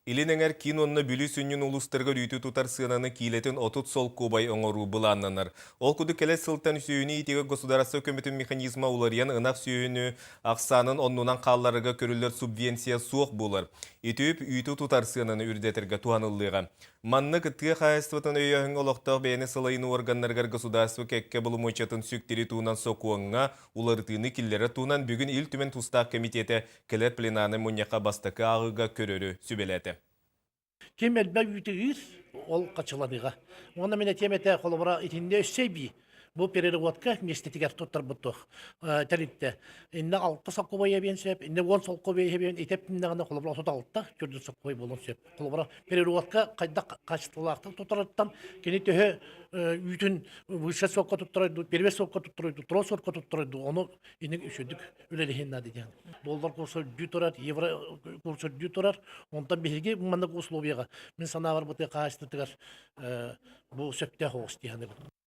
Илин эҥэр киин уонна Бүлүү сүнньүн улуустарыгар үүтү тутар сыананы киилэтин 30 солкуобай оҥоруу былааннанар. Ол курдук кэлэр сылтан сүөһүнү иитиигэ государство көмөтүн механизма уларыйан ынах сүөһүнү ахсаанын оннунан хаалларарга көрүллэр субвенция суох буолар. Ити үп үүтү тутар сыананы үрдэтэргэ туһаныллыаҕа. Маннык тыа хаһаайыстыбатын өйөөһүҥҥэ олохтоох бэйэни салайыныы уорганнарыгар государство кэккэ боломуочуйатын сүктэрии туһунан сокуоҥҥа уларытыыны киллэрэр туһунан бүгүн Ил Түмэн тустаах кэмитиэтэ кэлэр пленарнай мунньахха бастакы ааҕыыга көрөрү сүбэлээтэ. Ким элбэх үүтү ыыр, ол хачыланыыга. Уонна мин этиэм этэ, холобура, итиннэ өссө эбии бу переработка миэстэтигэр туттарбыт туох тэрилтэ. Иннэ алта солкуобай эбиэн сөп, иннэ 10 солкуобай эбиэн итэп-тиннэҕинэ холобура 36 төрдүн солкуобай буолуон сөп. Холобура, переработка хайдах хаачыстыбалаахтык туттарыттан кини төһө үүтүн высшая сорка туттарар дуу, первый сорка туттарар дуу, второй сорка туттарар дуу, ону инник үчүгдүк үлэлэһин наада диэн. Доллар курса үрдүү турар, евро курса үрдүү турар. Онтон биһиги маннык условияҕа мин санаабар бу тыа хаһаайыстыбатыгар бу сөптөөх оҕус дии саныыбын.